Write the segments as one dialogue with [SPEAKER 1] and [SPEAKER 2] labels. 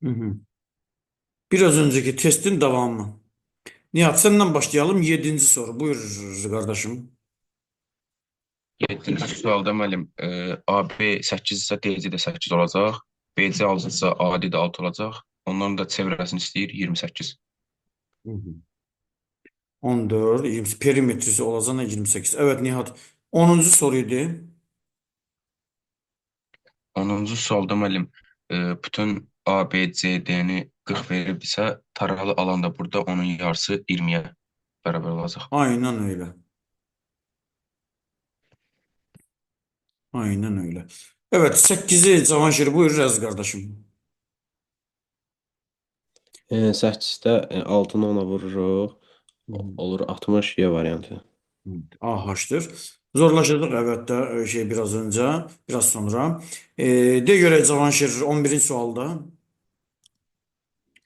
[SPEAKER 1] Hı hı. Biraz önceki testin devamı. Nihat senden başlayalım. Yedinci soru. Buyur kardeşim.
[SPEAKER 2] 7-ci sualda müəllim, AB 8 isə DC də 8 olacaq. BC 6 isə AD də 6 olacaq. Onların da çevrəsini istəyir 28.
[SPEAKER 1] Hı hı. 14, 20, perimetrisi olacağına 28. Evet Nihat. 10. soruydu.
[SPEAKER 2] 10-cu sualda müəllim, bütün ABCD-ni 40 veribdisə, taralı alan da burada onun yarısı 20-yə bərabər olacaq.
[SPEAKER 1] Aynen öyle. Aynen öyle. Evet 8'i Cavanşir buyur Rəz kardeşim.
[SPEAKER 3] 8-də 6-nı 10-a vururuq.
[SPEAKER 1] Hı hı.
[SPEAKER 3] Olur 60 Y variantı.
[SPEAKER 1] AH'dır. Zorlaşacaq əlbəttə şey biraz öncə, biraz sonra. De görək Cavanşir 11-ci sualda.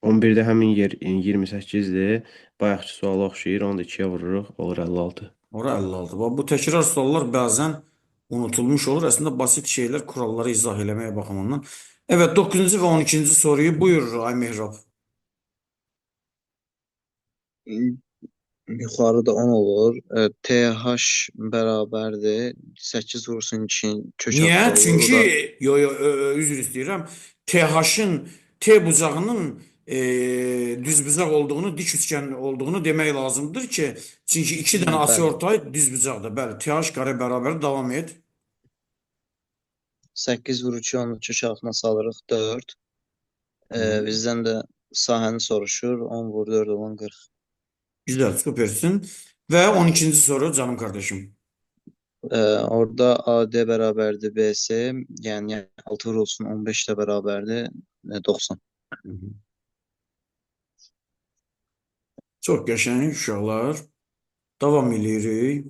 [SPEAKER 3] 11-də həmin yer 28-dir. Bayaqki suala oxşayır. Onu da 2-yə vururuq. Olur 56.
[SPEAKER 1] Ora 56. Bax, bu təkrar suallar bəzən unutulmuş olur. Əslində basit şeylər kuralları izah eləməyə baxımından. Evet 9-cu və 12-ci soruyu buyur Ay Mehrab.
[SPEAKER 4] Yuxarıda 10 olur. TH bərabərdir. 8 vursun 2-nin kök
[SPEAKER 1] Niyə?
[SPEAKER 4] altı olur. O
[SPEAKER 1] Çünki
[SPEAKER 4] da
[SPEAKER 1] yo yo üzr istəyirəm. TH-ın T bucağının düz bucaq olduğunu, dik üçgən olduğunu demək lazımdır ki, çünki iki dənə
[SPEAKER 4] Hə, bəli.
[SPEAKER 1] açıortay düz bucaqdır. Bəli, TH kare bərabər davam et.
[SPEAKER 4] 8 vur 2 onu kök altına salırıq 4.
[SPEAKER 1] Hı.
[SPEAKER 4] Bizdən də sahəni soruşur. 10 vur 4 olan 40.
[SPEAKER 1] Güzel, süpersin. Və 12. soru canım kardeşim.
[SPEAKER 4] Orada AD bərabərdir BC. Yəni 6 vurulsun 15 də bərabərdir 90.
[SPEAKER 1] Hı hı. Çox qəşəng uşaqlar. Davam eləyirik.